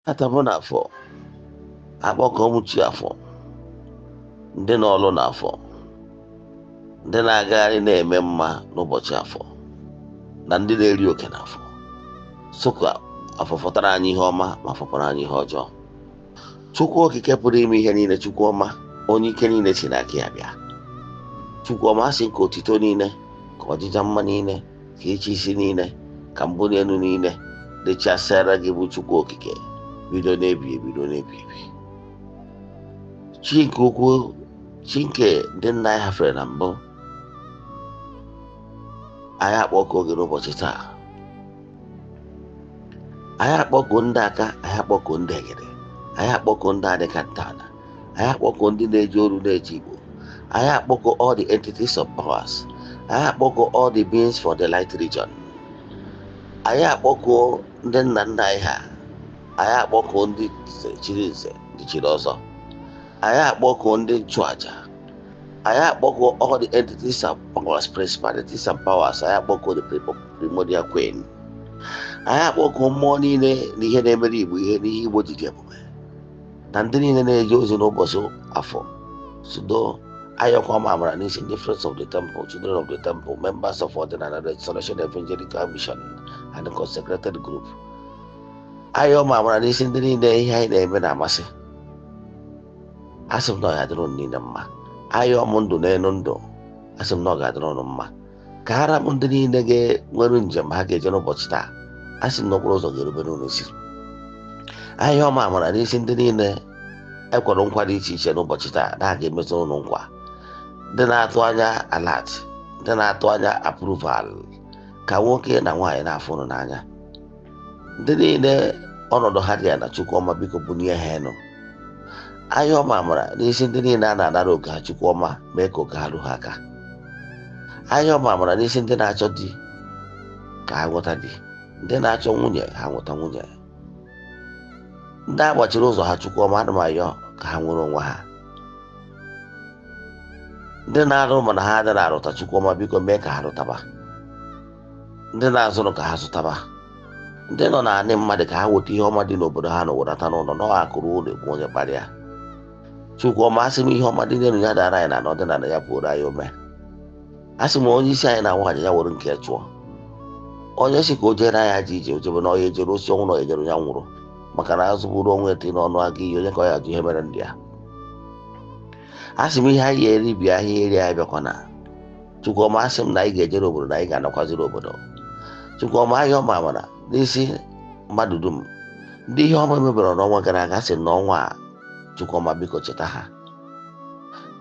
Tata bụ n'afọ, akpọkọ m chi afọ, ndị n'ọlụ n'afọ, ndị na-agagharị na-eme mma n'ụbọchị afọ, na ndị na-eri oke n'afọ. Sụka afọ fọtara anyị ihe ọma ma fọkwara anyị ihe ọjọọ. Chukwu okike pụrụ ime ihe niile, Chukwu ọma, onye ike niile si n'aka ya bịa. Chukwu ọma, asị nke otito niile, ka ọjịja mma niile, ka ịchị isi niile, ka mbuli elu niile dịchasịara gị bụ Chukwu okike, bido n'ebi ebido n'ebi ebi. Chi nke ukwu, chi nke ndị nna anyị hafere na mbụ, anyị akpọkuo gị n'ụbọchị taa. Anyị akpọkuo ndị aka, anyị akpọkuo ndị egede, anyị akpọkuo ndị adịka ntana, anyị akpọkuo ndị na-eji oru na-eji Igbo, anyị akpọkuo all the entities of powers, anyị akpọkuo all the beings for the light region, anyị akpọkuo ndị nna nna anyị ha, anyị akpọkuo ndị chiri nze, ndị chiri ọzọ, anyị akpọkuo ndị nchụaja, anyị akpọkuo all the entities of powers, principalities and powers, anyị akpọkuo the primordial queen, anyị akpọkuo mmụọ niile na ihe na-emere Igbo ihe n'ihe Igbo ji dị ebube, na ndị niile na-eje ozi n'ụbọchị afọ. Sudo ayọkwa m amara n'isi ndị Friends of the Temple, Children of the Temple, members of Ọdịnala Restoration Evangelical Mission and the Consecrated Group. Ayọ m amara n'isi ndị niile ihe anyị na-eme na-amasị. Asị m na ọ ga-adịrị unu niile mma. Ayọ m ndụ n'elu ndụ, asị m na ọ ga-adịrị unu mma. Ka ara m ndị niile ga-nwere njem ha ga-eje n'ụbọchị taa, asị m na okporo ụzọ ga-erubere unu isi. Ahịa ọma amara n'isi ndị niile ekwere nkwa dị iche iche n'ụbọchị taa na a ga-emezu unu nkwa, ndị na-atụ anya alert, ndị na-atụ anya approval, ka nwoke na nwaanyị na-afụ unu n'anya, ndị niile ọnọdụ ha dị ya na Chukwu ọma, biko bunie ha elu. Ahịa ọma amara n'isi ndị niile a na-anara oge ha, Chukwu ọma, mee ka oge ha ru ha aka. Ahịa ọma amara n'isi ndị na-achọ di ka ha nweta di, ndị na-achọ nwunye ha nweta nwunye, ndị a gbachiri ụzọ ha, Chukwu ọma, ana m ayọ ka ha nwere onwe ha. Ndị na-arụ mana ha adịghị arụta, Chukwu ọma, biko mee ka ha rụtaba. Ndị na-azụrụ ka ha zụtaba. Ndị nọ n'anị mmadụ ka ha weta ihe ọma dị n'obodo ha na werata n'ụlọ na ọ akụrụ ụlọ egbu onye kparịa. Chukwu ọma, asị m ihe ọma dị n'elu ya dara anyị na ọdịnala ya pụrụ anyị ome. Asị m onye isi anyị na nwaanyị ya were nke ya chụọ onye si ka o jere anyị aja ije ojebe na ọya ejere osi ọnwụ na ọya ejere ya nwụrụ, maka na azụ bụrụ onwe eti n'ọnụ aga iyi onye ka ọ ya ajụ ihe mere ndị ya. Asị m ihe anyị ga-eri bịa ahịa eri anyị bịakwana. Chukwu ọma, asị m na anyị ga-ejere obodo na anyị ga-anakwaziri obodo. Chukwu ọma, ahịa ọma amara n'isi mmadụ dum ndị ihe ọma mebere n'ọnwa gara aga, sị n'ọnwa a, Chukwu ọma, biko cheta ha.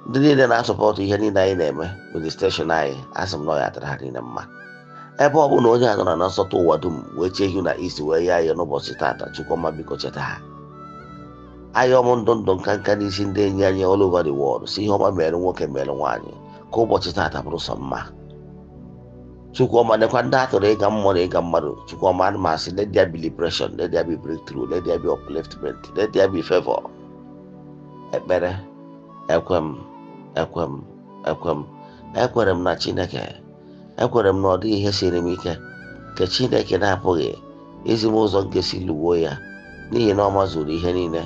Ndị niile na-asọpọtụ ihe niile anyị na-eme, ministration anyị, asị m na ọ ya adịrị ha niile mma. Ebe ọ bụ na onye a nọ na nsọtụ ụwa dum wee chee ihu na isi wee ya ya n'ụbọchị tata, Chukwu ọma, biko cheta ha. Ayọ m ndụ ndụ nka nka n'isi ndị enyi anyị all over the world, si ihe ọma mere nwoke mere nwaanyị, ka ụbọchị tata bụrụ sọ mma. Chukwu ọma, nekwa ndị atụrụ ịga mmụọ na ịga mmadụ. Chukwu ọma, ana m asị let there be liberation, let there be breakthrough, let there be upliftment, let there be favor. Ekpere ekwe m, ekwe m, ekwe m, ekwere m na Chineke, ekwere m na ọ dịghị ihe siri m ike nke Chineke na-apụghị izi m ụzọ nke si lụgbuo ya, n'ihi na ọ mazuru ihe niile.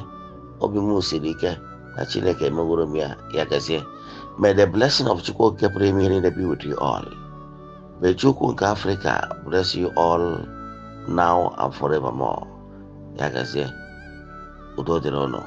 Obi m siri ike na Chineke emegoro m ya. Ya gazie. May the blessing of Chukwu okike pụrụ ime ihe niile be with you all. May Chukwu nke Africa bless you all now and forevermore. Ya gazie, udo dịrị ụnụ.